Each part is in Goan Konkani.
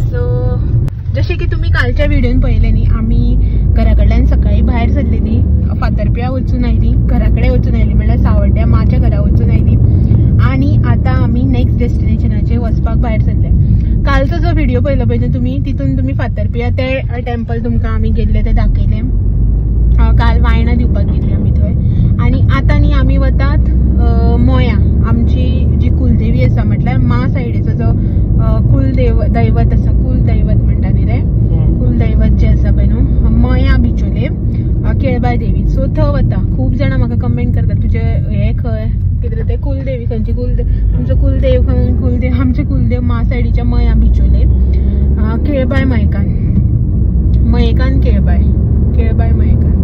सो जशें की तुमी कालच्या व्हिडियोन पळयलें न्ही, आमी घरा कडल्यान सकाळी भायर सरलेली, फातरप्या वचून आयली, घरा कडेन वचून आयली, म्हणल्यार सावड्ड्या माच्या घरा वचून आयली आनी आतां आमी नेक्स्ट डेस्टिनेशनाचेर वचपाक भायर सरले. कालचो जो व्हिडिओ पळयलो पळय तुमी, तितून तुमी फातरपिया ते टेम्पल तुमकां आमी गेल्ले ते दाखयले. काल वायणां दिवपाक गेल्ली आमी थंय. आनी आतां न्ही आमी वतात मोया, आमची जी कुलदेवी आसा, म्हटल्यार मा सायडीचो जो कुलदेव दैवत आसा, कुलदैवत म्हणटा न्ही रे, कुलदैवत जें आसा पळय न्हू, मोया बिचोले केळबाय देवी. सो थंय वता. खूब जाणां म्हाका कमेंट करतात, तुजें हें खंय कितें तें कुलदेवी खंयची, कुलदेव तुमचो कुलदेव खंय, कुलदेव आमचें कुलदेव मा सायडीच्या मया बिचोले केळबाय मयकान, मयेकान केळबाय, केळबाय मयेकान.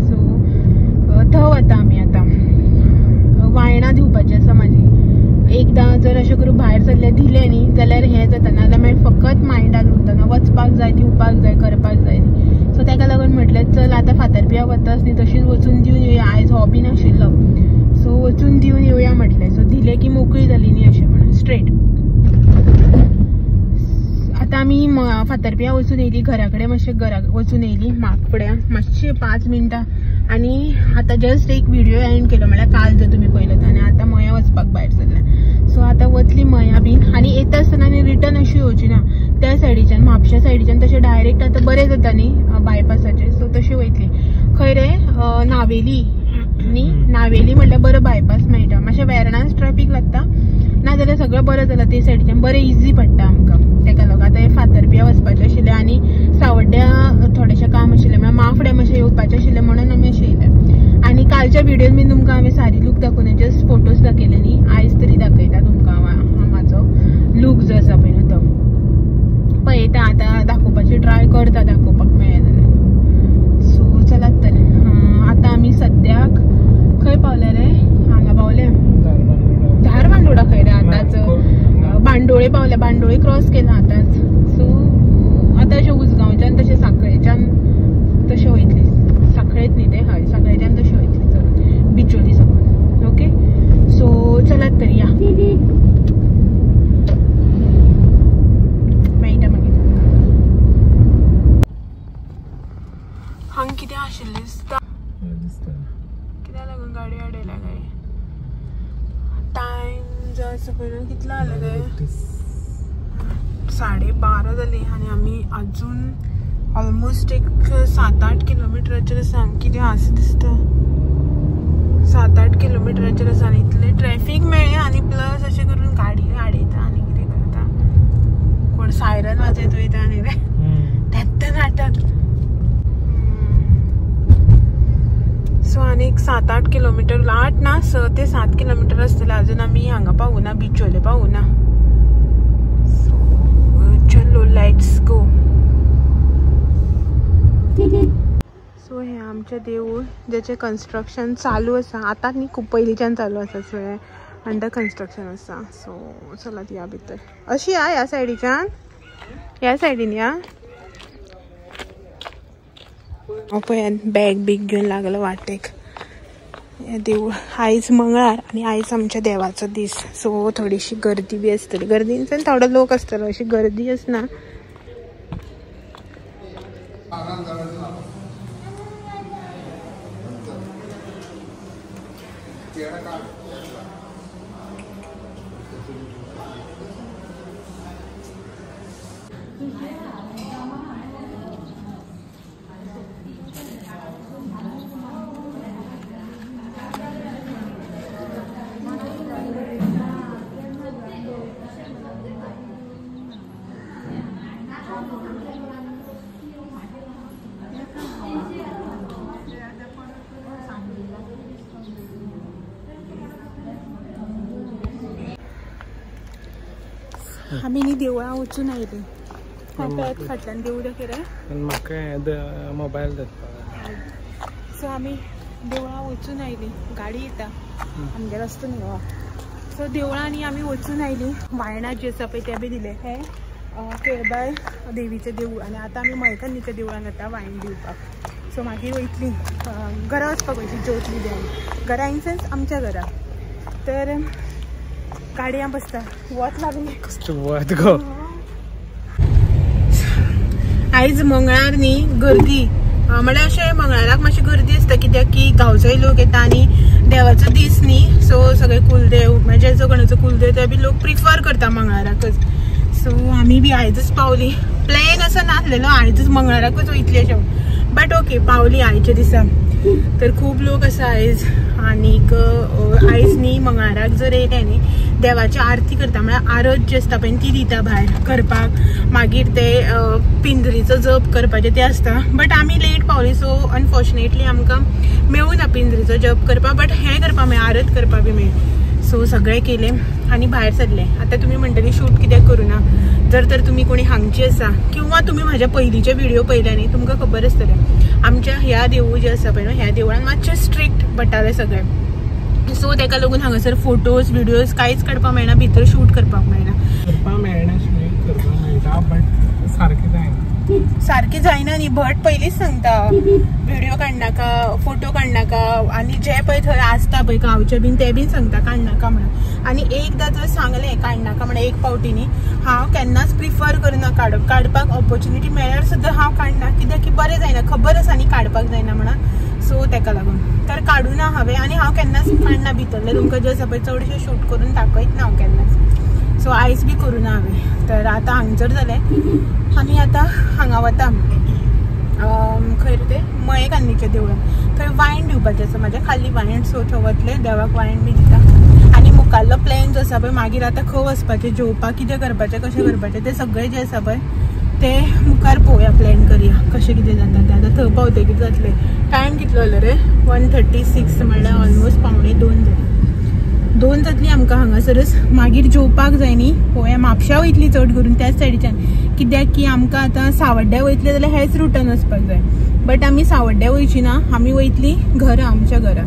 सो थंय वता आमी आतां. वायणां दिवपाची आसा म्हाजी. एकदां जर अशें करून भायर सरलें दिलें न्ही जाल्यार हें जाता, नाजाल्यार मागीर फकत मायंडान उरता ना, वचपाक जाय, दिवपाक जाय, करपाक जाय न्ही. सो ताका लागून म्हटलें चल आतां फातरपिया वताच न्ही, तशीच वचून दिवन येवया. आयज हो बी नाशिल्लो, सो वचून दिवन येवया म्हटलें. सो दिलें की मोकळी जाली न्ही अशें म्हणून स्ट्रेट. आतां आमी फातरपिया वचून येयली, घरा कडेन मातशें घरा वचून येयली म्हापड्या मातशें 5 मिनटां. आनी आतां जस्ट एक व्हिडिओ एंड केलो, म्हळ्यार काल जो तुमी पळयलो तो. आनी आतां मया वचपाक भायर सरल्या. सो आतां वतली मया बीन आनी येता आसतना आनी रिटर्न अशी येवची ना, त्या सायडीच्यान म्हापश्या सायडीच्यान तशें डायरेक्ट आतां बरें जाता न्ही बायपासाचेर. सो तशें वयतली खंय रे, नावेली न्ही, नावेली म्हटल्यार बरो बायपास मेळटा. मातशें वेर्णाच ट्रॅफीक लागता, नाजाल्यार सगळें बरें जालां ते सायडीच्यान, बरें इजी पडटा आमकां. तेका लागून आतां हें फातरपिया वचपाचें आशिल्लें आनी सावड्ड्या थोडेशें काम आशिल्लें, म्हळ्यार माफड्या मातशें येवपाचें आशिल्लें म्हणून आमी अशें येयले. आनी कालच्या व्हिडियोन बीन तुमकां हांवें सारी लूक दाखोवना, जस्ट फोटोज दाखयले न्ही. आयज तरी दाखयता तुमकां हांव म्हाजो लूक जो आसा पळय न्हू तो पळयता. आतां दाखोवपाची ट्राय करता, दाखोवपाक मेळ्ळें जाल्यार. सो चलात तर आतां आमी सद्याक खंय पावले रे, हांगा पावले धारबांदोडा खंय रे, आतांच बांडोळे पावले, बांडोळे क्रॉस केला आतांच. सो आतां अशें उजगांवच्यान तशें साखळेच्यान तशें वयतली, साखळेच न्ही तें, हय साखळेच्यान तशें वयतली चलून बिचोली साकून. ओके सो चलात तर या, मेळटा मागीर तुमकां. हांगा कितें आशिल्लें दिसता, कित्याक लागून गाडी अडयल्या काय? टायम जो आसा पळय न्हू कितलो जालो रे, 12:30 जाली आनी आमी अजून ऑलमोस्ट एक 7-8 किलोमिटराचेर आसा. कितें आसा दिसता, 7-8 किलोमिटराचेर आसा आनी इतलें ट्रॅफीक मेळ्ळें आनी प्लस अशें करून गाडी आडयता आनी कितें करता, कोण सायरन वाजयत वयता न्ही रे, तेत्त नाटक. सो आनी एक 7-8 किलोमिटर, 8 ना 6 ते 7 किलोमिटर आसतलें. अजून आमी हांगा पावूना, बिचोले पावूना. सो चलो let's go. सो हें आमचें देवूळ जेचें कन्स्ट्रक्शन चालू आसा आतां न्ही, खूब पयलींच्यान चालू आसा. सो हें अंडर कन्स्ट्रक्शन आसा. सो चलात या भितर. अशी या ह्या सायडीच्यान, ह्या सायडीन या. हांव पळय बॅग बीग घेवन लागलो वाटेक. हें देवूळ आयज मंगळार आनी आयज आमच्या देवाचो दीस. सो थोडीशी गर्दी बी आसतली, गर्दी इन थोडो लोक आसतलो, अशी गर्दी आसना. आमी न्ही देवळां वचून आयली. फाटल्यान देवूळ दाखय म्हाका मोबायल. सो आमी देवळां वचून आयली, गाडी येता आमगे रस्तो न्ही हो. सो देवळांनी आमी वचून आयली, वायणां जी आसा पळय ते बी दिले. हे केळबाय देवीचें देवूळ आनी आतां आमी मयकन्नीच्या देवळान वता वायण दिवपाक. सो मागीर वयतली घरा वचपाक वयतली, जेवतली बी आमी घरा, इन सेन्स आमच्या घरा. तर गाडयां बसता वत लागलें कसलें वत गो. आयज मंगळार न्ही गर्दी म्हळ्यार अशें मंगळाराक मातशी गर्दी आसता कित्याक की गांवचोय लोक येता आनी देवाचो दीस न्ही सो सगळे कुलदेव म्हणजे जो कोणाचो कुलदेव ते बी लोक प्रिफर करता मंगळाराकच. सो आमी बी आयजच पावली. प्लॅन असो नासलेलो आयजच मंगळाराकच वयतली अशें बट ओके पावली आयच्या दिसा. तर खूब लोक आसा आयज आनीक आयज न्ही मंगळाराक जर येयले न्ही देवाची आरती करता म्हळ्यार आरत जी आसता पळय ती दिता भायर करपाक. मागीर ते पिंजरीचो जप करपाचें तें आसता बट आमी लेट पावली सो अनफॉर्च्युनेटली आमकां मेळूं ना पिंजरीचो जप करपाक बट हें करपाक मेळ्ळें आरत करपाक बी मेळ्ळें. सो सगळें केलें आनी भायर सरलें. आतां तुमी म्हणटली शूट कित्याक करूं ना जर तर तुमी कोणी हांगची आसा किंवा तुमी म्हाज्या पयलींचे व्हिडिओ पळयले न्ही तुमकां खबर आसतलें आमच्या ह्या देवूळ जें आसा पळय न्हू ह्या देवळान मातशें स्ट्रिक्ट भटाले सगळे. सो तेका लागून हांगासर फोटोज व्हिडियोज कांयच काडपाक मेळना भितर शूट करपाक मेळना. करपाक मेळना करपाक मेळटा बट सारकें जायना सारकें जायना न्ही भट पयलींच सांगता व्हिडिओ काडनाका फोटो काडनाका आनी जे पळय थंय आसता पळय गांवचे बीन ते बीन सांगता काडनाका म्हणून. आनी एकदां जर सांगलें काडनाका म्हणून एक फावटी न्ही हांव केन्नाच प्रिफर करना काडपाक ऑपॉर्च्युनिटी मेळ्ळ्यार सुद्दां हांव काडना कित्याक की बरें जायना खबर आसा न्ही काडपाक जायना म्हणून. सो तेका लागून तर काडूना हांवें आनी हांव केन्नाच काडना भितरलें तुमकां जे आसा पळय चडशें शूट करून दाखयत ना हांव केन्नाच. सो आयज बी करूना हांवें. तर आतां हांगसर जालें आमी आतां हांगा वता खंय ते मयेकान्नीच्या देवळान थंय वायण दिवपाचें आसा म्हाज्या खाल्ली वायण. सो थंय वतलें देवाक वायण बी दिता आनी मुखाल्लो प्लॅन जो आसा पळय मागीर आतां खंय वचपाचें जेवपाक कितें करपाचें कशें करपाचें तें सगळें जें आसा पळय ते मुखार पळोवया प्लॅन करया कशें कितें जाता तें. आतां थंय पावतकीर जातलें. टायम कितलो जालो रे 1:36 म्हणल्यार ऑलमोस्ट 1:45 जाली. 2 जातली आमकां हांगासरच. मागीर जेवपाक जाय न्ही पळोवया म्हापशा वयतली चड करून त्याच सायडीच्यान कित्याक की आमकां आतां सावड्ड्या वयतले जाल्यार हेच रुटान वचपाक जाय बट आमी सावड्ड्या वयची ना आमी वयतली घरा आमच्या घरा.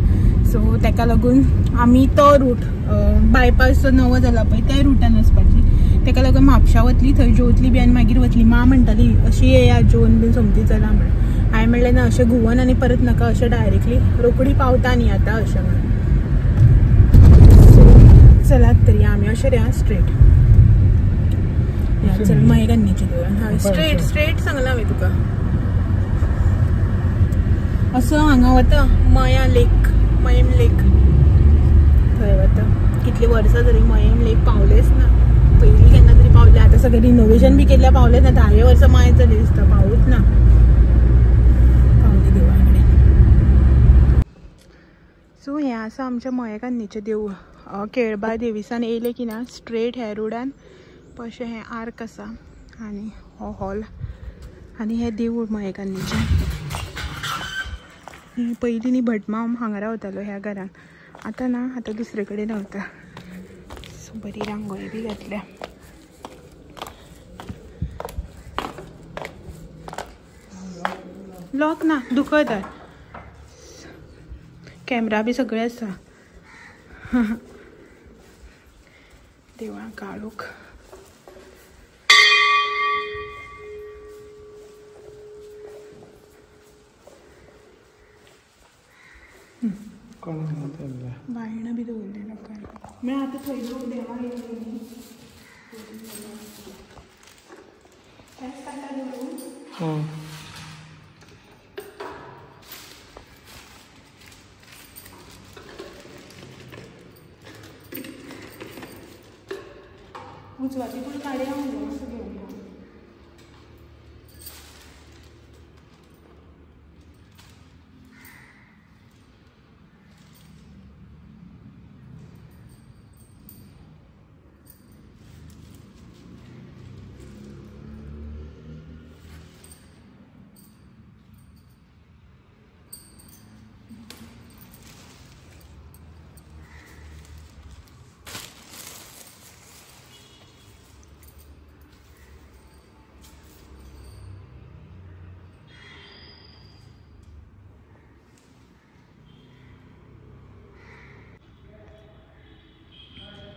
सो तेका लागून आमी तो रूट बायपास जो नवो जाला पळय त्या रुटान वचपाची तेका लागून म्हापशा वतली थंय जेवतली बी आनी मागीर वतली. माँ म्हणटाली अशी येया जेवन बीन सोमती चला म्हणून. हांवें म्हणलें ना अशें घुंवन आनी परत नाका अशें डायरेक्टली रोखडी पावता न्ही आतां अशें म्हणून. सो चलात तरी आमी अशें रे स्ट्रेट या चल मयेकान्नीच्या देवळान. हय स्ट्रेट स्ट्रेट सांगलां हांवें तुका. असो हांगा वता मया लेक मयेम लेक थंय वता. कितली वर्सां जाली मयेम लेक पावलेच ना पयलीं केन्ना तरी पावले. आतां सगळें रिनोवेशन बी केल्लें पावलेच ना 10 वर्सां माय जाली दिसता पावूच ना. पावली देवळा कडेन. सो हें आसा आमच्या मयेकान्नीचें देवूळ. केळबा देवीसान येयलें की ना स्ट्रेट ह्या रोडान अशें हें आर्क आसा आनी हो हॉल आनी हें देवूळ मयेकान्नीचें. पयलीं न्ही भटमाम हांगा रावतालो ह्या घरान आतां ना आतां दुसरे कडेन रावता. सो बरी रांगोळी बी घातल्या. लॉक ना दुखत कॅमरा बी सगळे आसा. देवळां काळोख. बायणां बी दवरली लोकांनी म्हळ्यार आतां थंय लोक देवाक येयले न्ही. उजवाती पूण काडया असो घेवन.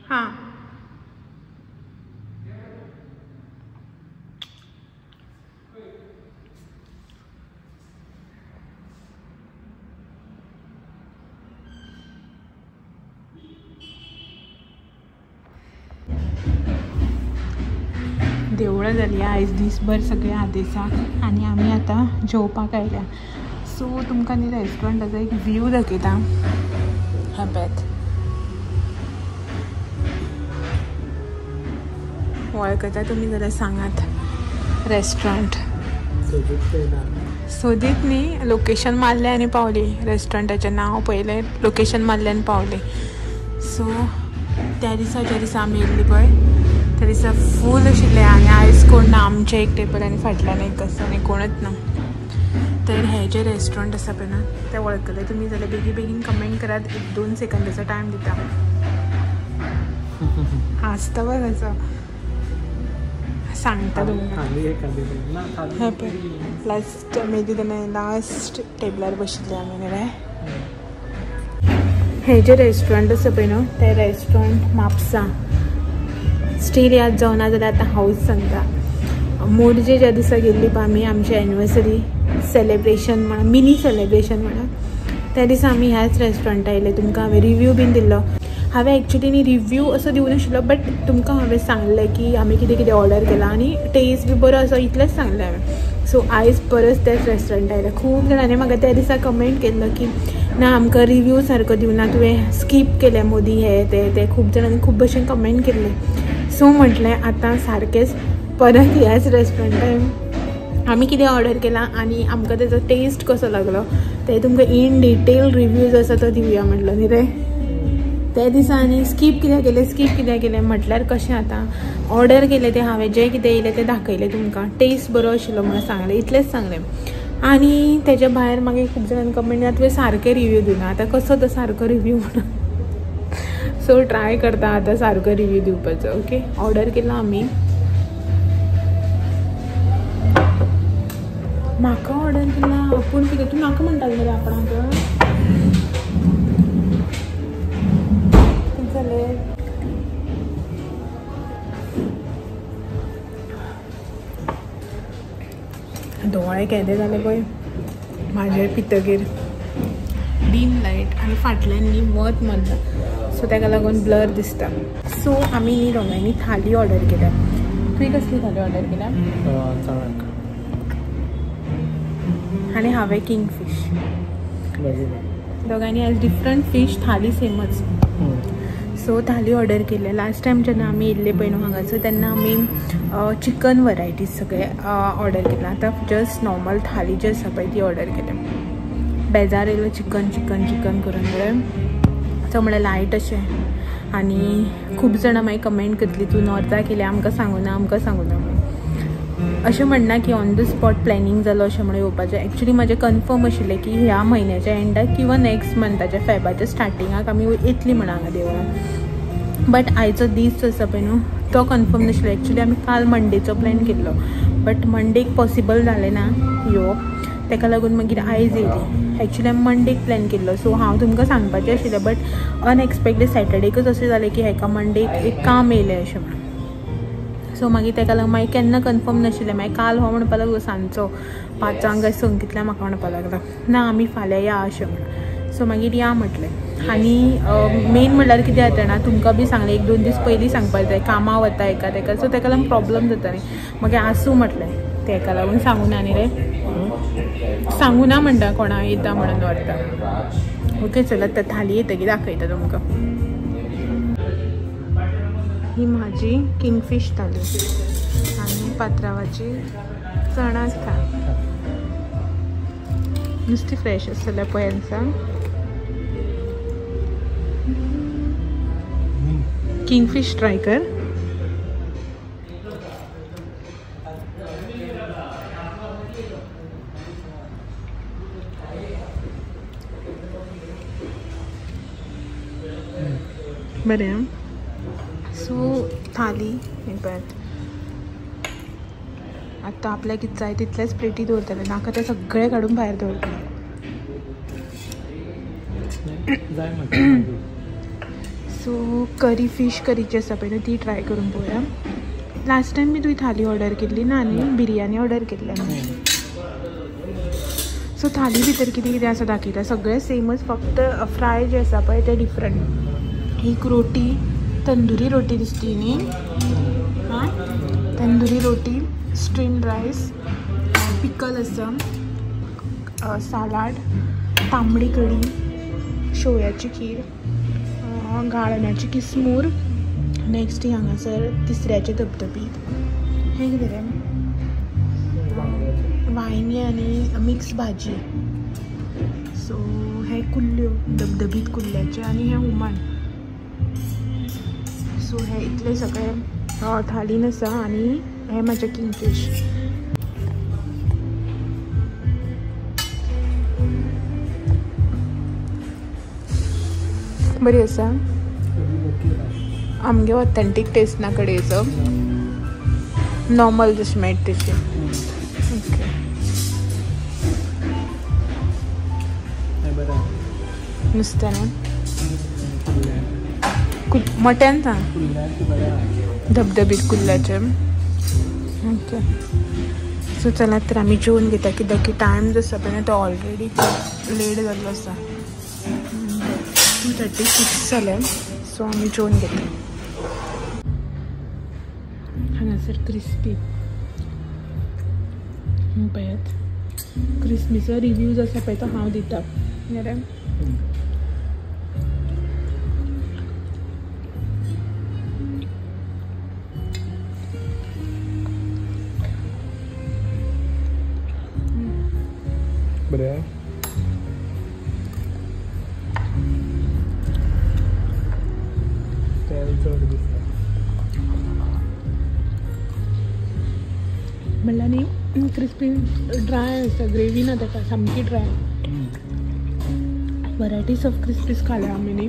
हाँ देवळां जाली आयज दीसभर सगळे आदेसाक आनी आमी आतां जेवपाक आयल्या. सो तुमकां न्ही रेस्टॉरंटाचो एक व्यू दाखयता. हा पळयात, वळखता तुमी जाल्यार सांगात. रेस्टॉरंट सोदीत न्ही, लोकेशन मारलें आनी पावली. रेस्टॉरंटाचें नांव पळयलें, लोकेशन मारलें आनी पावली. सो त्या दिसा ज्या दिसा आमी येयल्ली पळय त्या दिसा फूल आशिल्लें आनी आयज कोण ना. आमचें एक टेबल आनी फाटल्यान एक आसा आनी कोणच ना. तर हें जें रेस्टॉरंट आसा पळय ना तें वळखलें तुमी जाल्यार बेगीन बेगीन कमेंट करात. 1-2 सेकंदाचो टायम दिता. हांसता पळय कसो सांगता तुमकां. हें पळय लास्ट आमी तेन्ना लास्ट टेबलार बशिल्ले आमी न्ही रे. हें जें रेस्टॉरंट आसा पळय न्हू तें रेस्टॉरंट म्हापसा. स्टील याद जावना जाल्यार आतां हांवूच सांगता. मोरजे ज्या दिसा गेल्ली पळय आमी आमची एनिवर्सरी सेलेब्रेशन म्हणा, मिनी सेलेब्रेशन म्हणा, त्या दिसा आमी ह्याच रेस्टॉरंटार आयले. तुमकां हांवें रिव्यू बीन दिल्लो. हांवें एक्चुली न्ही रिव्यू असो दिवं नाशिल्लो, बट तुमकां हांवें सांगलें की आमी कितें कितें ऑर्डर केलां आनी टेस्ट बी बरो आसा इतलेंच सांगलें हांवें. सो आयज परत त्याच रेस्टॉरंटार आयले. खूब जाणांनी म्हाका त्या दिसा कमेंट केल्लो की ना आमकां रिव्यू सारको दिवना, तुवें स्कीप केलें मोदी हें तें तें. खूब जाणांनी खूब भशेन कमेंट केल्ले. सो म्हटलें आतां सारकेंच परत ह्याच रेस्टॉरंटार आमी कितें ऑर्डर केलां आनी आमकां तेजो टेस्ट कसो लागलो तें तुमकां इन डिटेल रिव्यू जो आसा तो दिवया म्हटलो न्ही रे. त्या दिसा आनी स्कीप कित्याक केलें, स्कीप कित्याक केलें म्हटल्यार कशें आतां ऑर्डर केलें तें हांवें जें कितें येयलें तें दाखयलें तुमकां. टेस्ट बरो आशिल्लो म्हणून सांगलें, इतलेंच सांगलें. आनी तेज्या भायर मागीर खूब जाणांनी कमेंट दिला तुवें सारकें रिव्यू दिवना. आतां कसो तो सारको रिव्यू म्हणून. सो ट्राय करता आतां सारको रिव्यू दिवपाचो. ओके, ऑर्डर केला आमी. म्हाका ऑर्डर केला आपूण कितें तूं नाका म्हणटालें मरे आपणाक. कितें जालें? दोळे केदे जाले पळय म्हाजे पितगीर. डीम लायट आनी फाटल्यान न्ही वत मारता, सो ताका लागून ब्लर दिसता. सो आमी न्ही दोगांयनी थाली ऑर्डर केल्या. तुवें कसली थाली ऑर्डर केल्या? आनी हांवें किंगफीश. दोगांयनी आयज डिफरंट फीश, थाली सेमच. सो थाली ऑर्डर केल्या. लास्ट टायम जेन्ना आमी येयल्ले पळय न्हू हांगासर तेन्ना आमी चिकन वरायटीज सगळे ऑर्डर केल्या. आतां जस्ट नॉर्मल थाली जी आसा पळय ती ऑर्डर केल्या. बेजार येयलो चिकन चिकन चिकन करून बरें. सो म्हळ्यार लायट अशें. आनी खूब जाणां मागीर कमेंट करतली तूं नॉर्थाक येयलें आमकां सांगूना, आमकां सांगूना. अशें म्हणना की ऑन the spot planning जालो अशें म्हणून येवपाचें. एक्चुली म्हाजें कन्फर्म आशिल्लें की ह्या म्हयन्याच्या एंडाक किंवा नेक्स्ट मंथाच्या फेबाच्या स्टार्टिंगाक आमी येतली म्हणून हांगा देवळां. बट आयचो दीस जो आसा पळय न्हू तो कन्फर्म नाशिल्लो. एक्चुली आमी काल मंडेचो प्लॅन केल्लो, बट मंडेक पॉसिबल जालें ना येवप, ताका लागून मागीर आयज येयली. एक्चुली आमी मंडेक प्लॅन केल्लो. सो हांव तुमकां सांगपाचें आशिल्लें, बट अनएक्सपेक्टेड सॅटर्डेकूच अशें जालें की हेका मंडेक एक काम येयलें अशें म्हणून. सो मागीर ताका लागून मागीर केन्ना कन्फर्म नाशिल्लें. मागीर काल हो म्हणपाक लागलो सांजचो 5 काय 6 कितल्या म्हाका म्हणपाक लागला ना आमी फाल्यां या अशें म्हणून. सो मागीर या म्हटलें. आनी मेन म्हणल्यार कितें जाता ना, तुमकां बी सांगलें 1-2 दीस पयलीं सांगपाक जाय, कामां वता एका तेका. सो ताका लागून प्रॉब्लम जाता न्ही. मागीर आसूं म्हटलें, तेका लागून सांगूना न्ही रे, सांगूना म्हणटा कोणा येता म्हणून व्हरता. ओके चल आतां थाली येतकीर दाखयता तुमकां. ही म्हाजी किंगफीश थाली आनी पात्रावाची चणाक थाली. नुस्तें फ्रेश आसा जाल्यार पळय किंगफीश ट्राय कर. बरें. सो थाली हे पळयात आतां आपल्याक कितें जाय तितलेच प्लेटी दवरतले, नाका ते सगळे काडून भायर दवरतले. सो करी फीश करीची आसा पळय ती ट्राय करून पळोवया. लास्ट टायम बी तुवें थाली ऑर्डर केल्ली ना न्ही, बिरयानी ऑर्डर केल्ली. सो थाली भितर कितें कितें आसा दाखयता, सगळें सेमच, फक्त फ्राय जे आसा पळय ते डिफरंट. एक रोटी तंदुरी रोटी दिसती न्ही, हां, तंदुरी रोटी, स्ट्रीम रायस, पिकल आसा, सालाड, तांबडी कढी, शेवयाची खीर, गाळण्याची किसमूर. नेक्स्ट हांगासर तिसऱ्याचे धबधबीत. हें कितें रे? वांयगें आनी मिक्स भाजी. सो हे कुल्ल्यो, धबधबीत कुल्ल्याचे, आनी हें हुमण. सो हे इतले सगळे थालीन आसा. आनी हे म्हाजें किंगफीश. बरी आसा. आमगे ऑथेंटीक टेस्ट ना कडेचो, नॉर्मल जशें मेळटा तशें. ओके, नुस्तें न्हू मटन सांग, धबधबीत कुल्ल्याचें. ओके, सो चलात तर आमी जेवन घेता, कित्याक की टायम जो आसा पळय तो ऑलरेडी लेट जाल्लो आसा. 2:36 जालें. सो आमी जेवन घेता. हांगासर क्रिस्पी पळयात, क्रिस्पीचो रिव्यूज आसा पळय तो हांव दिता. बरें, बरें. तेल चड दिसता म्हणल्यार न्ही, क्रिस्पी ड्राय आसा, ग्रेवी ना ताका, सामकी ड्राय. वरायटीज ऑफ क्रिस्पीज खाल्या आमी न्ही,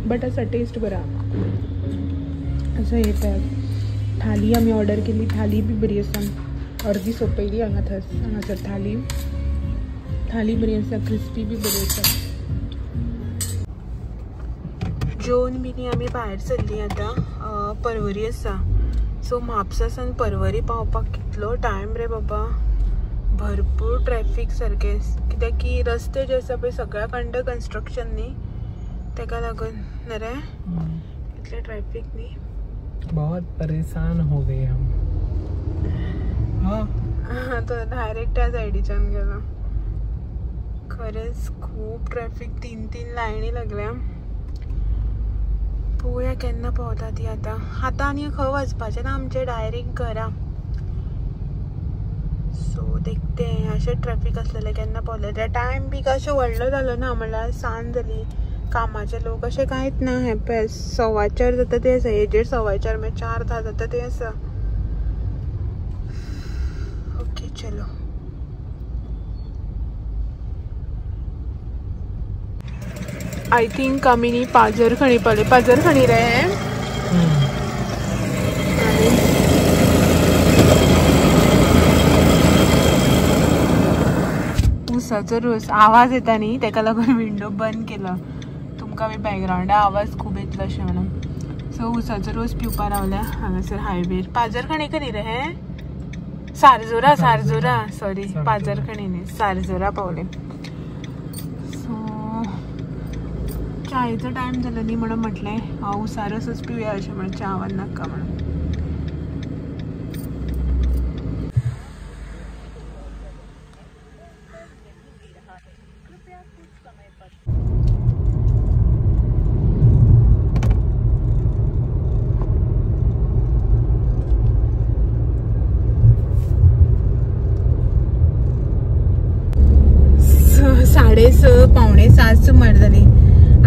बट आसा टेस्ट बरो आसा. हे पळयात थाली आमी ऑर्डर केली, थाली बी बरी आसा. अर्दी सोंपयली हांगा हांगासर थाली, थाली बरी आसा, क्रिस्पी बी बरी आसा. जेवन बी न्ही आमी भायर सरली आतां. परवरी आसा. सो म्हापसा सावन परवरी पावपाक कितलो टायम रे बाबा, भरपूर ट्रॅफीक सारकें. कित्याक की रस्ते जे आसा पळय सगळ्याक अंडर कन्स्ट्रक्शन न्ही, ताका लागून रे इतलें ट्रॅफीक न्ही. बहुत परेशान हो गए हम. तो डायरेक्ट त्या सायडीच्यान गेलो. खरेंच खूब ट्रॅफीक, 3-3 लायनी लागल्या. पळोवया केन्ना पावता ती आतां. आतां आनी खंय वचपाचें ना आमचें, डायरेक्ट घरा. सो देखते अशें ट्रॅफीक आसलेलें केन्ना पावलें. त्या टायम बी अशें व्हडलो जालो ना, म्हणल्यार सांज जाली, कामाचे लोक अशें कांयच ना. हें पळय 4:15 जाता तें आसा, हेजेर 4:15 मागीर 4:10 जाता तें आसा. ओके चलो. I think आमी न्ही पाजरखणी पावले. पाजरखणी रे ऊसाचो रोस आवाज येता न्ही, ताका लागून विंडो बंद केलो. तुमकां बी बॅकग्रावंडा आवाज खूब येतलो अशें म्हणून. सो ऊसाचो रोस पिवपा रावल्या हांगासर हायवेर. पाजरखणी खरी रे हें? सारजोरा, सारजोरा, सॉरी पाजरखणी न्ही, सारजोरा पावले. सो चायेचो टायम जालो न्ही म्हणून म्हटलें हांव उसा रोसच पिवया अशें म्हणून, च्यावन नाका म्हणून. 6:30 6:45 सुमार जाली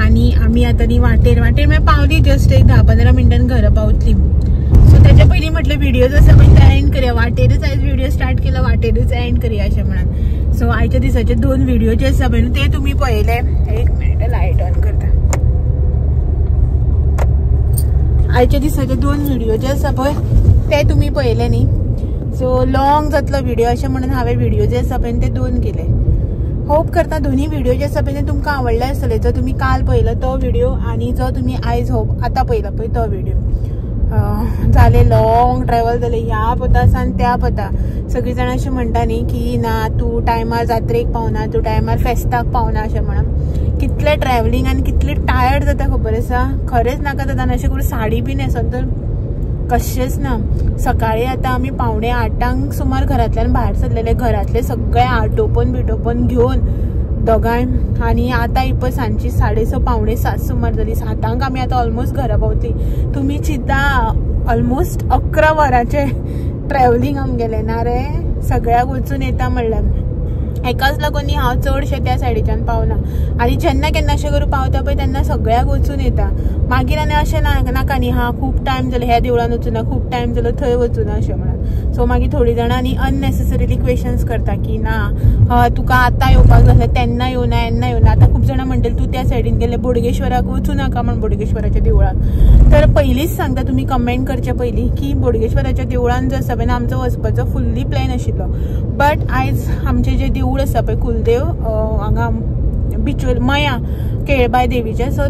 आनी आमी आतां न्ही वाटेर वाटेर म्हळ्यार पावली जस्ट एक 10-15 मिनटान घरा पावतली. सो त्याच्या पयलीं म्हटलें व्हिडिओज आसा पळय ते एंड करया. वाटेरच आयज व्हिडिओ स्टार्ट केला, वाटेरच एंड करया अशें म्हणून. सो आयच्या दिसाचे 2 व्हिडिओ जे आसा पळय ते तुमी पळयले. एक मिनट लायट ऑन करता. आयच्या दिसाचे 2 व्हिडिओ जे आसा पळय ते तुमी पळयले न्ही. सो लॉंग जातलो व्हिडिओ अशें म्हणून हांवें व्हिडिओ जे आसा पळय ते 2 केले. होप करता दोन्ही व्हिडिओ जे आसा पळय ते तुमकां आवडले आसतले. जो तुमी काल पळयलो तो व्हिडिओ आनी जो तुमी आयज होप आतां पळयला पळय तो व्हिडिओ. जाले लॉंग ट्रॅवल जाले ह्या पता सान त्या पता. सगळीं जाणां अशें म्हणटा न्ही की ना तूं टायमार जात्रेक पावना, तूं टायमार फेस्ताक पावना अशें म्हणून. कितलें ट्रॅवलिंग आनी कितलें टायर्ड जाता खबर आसा. खरेंच नाका जाता. अशें करून साडी बी न्हेसोन तर कशेंच ना. सकाळी आतां आमी 7:45 सुमार घरांतल्यान भायर सरलेले, घरांतले सगळे आटोपन बिटोपन घेवन दोगांय, आनी आतां इपय सांजची 6:30 6:45 सुमार जाली. 7 आमी आतां ऑलमोस्ट घरा पावतली. तुमी चिंता ऑलमोस्ट 11 वरांचें ट्रॅवलिंग आमगेलें ना रे, सगळ्याक वचून येता म्हणल्यार. हेकाच लागून न्ही हांव चडशें त्या सायडीच्यान पावना, आनी जेन्ना केन्ना अशें करून पावता पळय तेन्ना सगळ्याक वचून येता. मागीर आनी अशें नाका न्ही हा खूब टायम जालो ह्या देवळान वचूना, खूब टायम जालो थंय वचूना अशें म्हणून. सो मागीर थोडीं जाणां आनी अननेसेसरीली क्वेश्चन्स करता की ना तुका आतां येवपाक जाय तेन्ना येवना येन्ना येवना. आतां खूब जाणां म्हणटले तूं त्या सायडीन गेले बोडगेश्वराक वचूं नाका म्हण, बोडगेश्वराच्या देवळाक. तर पयलींच सांगता तुमी कमेंट करचे पयलीं की बोडगेश्वराच्या देवळान जो आसा पळय ना आमचो वचपाचो फुल्ली प्लॅन आशिल्लो, बट आयज आमचें जें देवूळ आसा पळय कुलदेव हांगा बिचोल मया केळबाय देवीचे, सो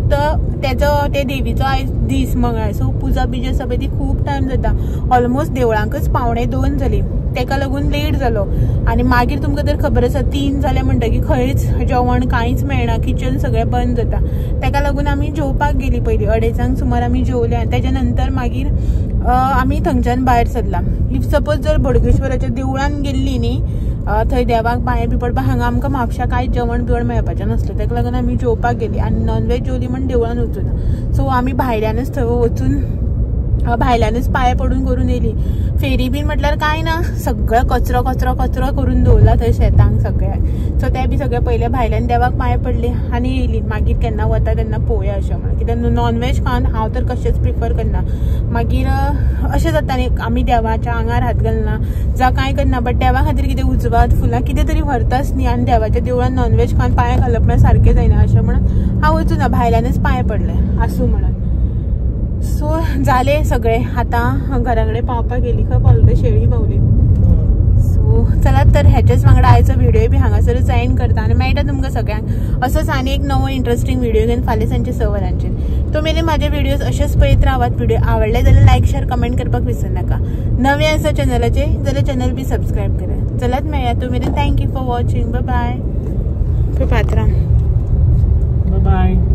तेजो ते देवीचो आयज दीस मंगळार, सो पुजा बिजा आसा पळय ती खूब टायम जाता. ऑलमोस्ट देवळांकच 1:45 जाली, तेका लागून लेट जालो. आनी मागीर तुमकां तर खबर आसा 3 जाले म्हणटकीर खंयच जेवण कांयच मेळना, किचन सगळें बंद जाता. तेका लागून आमी जेवपाक गेली पयलीं 2:30 सुमार आमी जेवले, आनी तेच्या नंतर मागीर आमी थंयच्यान भायर सरला. If suppose जर बोडगेश्वराच्या देवळान गेल्ली न्ही थंय देवाक पांय बी पडपाक, हांगा आमकां म्हापशा कांय जेवण बिवण मेळपाचें नासलें, तेका लागून आमी जेवपाक गेली. आनी नॉनव्हेज जेवली म्हण देवळान वचूना, सो आमी भायल्यानच थंय वचून भायल्यानच पांय पडून करून येयली. फेरी बीन म्हटल्यार कांय ना, सगळो कचरो कचरो कचरो करून दवरला थंय शेतांक सगळ्याक. सो ते बी सगळे पयले भायल्यान देवाक पांय पडले आनी येयली. मागीर केन्ना वता तेन्ना पळोवया अशें म्हणून, कित्याक नॉनव्हेज खावन हांव तर कशेंच प्रिफर करना. मागीर अशें जाता न्ही आमी देवाच्या आंगार हात घालना जावं कांय करना, बट देवा खातीर कितें उजवात फुलां कितें तरी व्हरताच न्ही, आनी देवाच्या देवळान नॉनव्हेज खावन पांय घालप म्हळ्यार सारकें जायना अशें म्हणून हांव वचूना, भायल्यानच पांय पडले आसूं म्हणून. सो जाले सगळे आतां घरा कडेन पावपाक गेली, खंय पावले शेळी पावली. सो चलात तर ह्याच्याच वांगडा आयचो व्हिडिओ बी हांगासरूच एंड करता आनी मेळटा तुमकां सगळ्यांक असोच आनी एक नवो इंट्रस्टींग व्हिडिओ घेवन फाल्यां सांजचे 6 वरांचेर. तो मेरेन म्हाजे व्हिडियोज अशेच पळयत रावात. व्हिडिओ आवडले जाल्यार लायक शेअर कमेंट करपाक विसरू नाका. नवे आसा चॅनलाचेर जाल्यार चॅनल बी सबस्क्रायब करा. चलात मेळया तो मेरेन thank you for watching. Bye bye. पात्रां bye.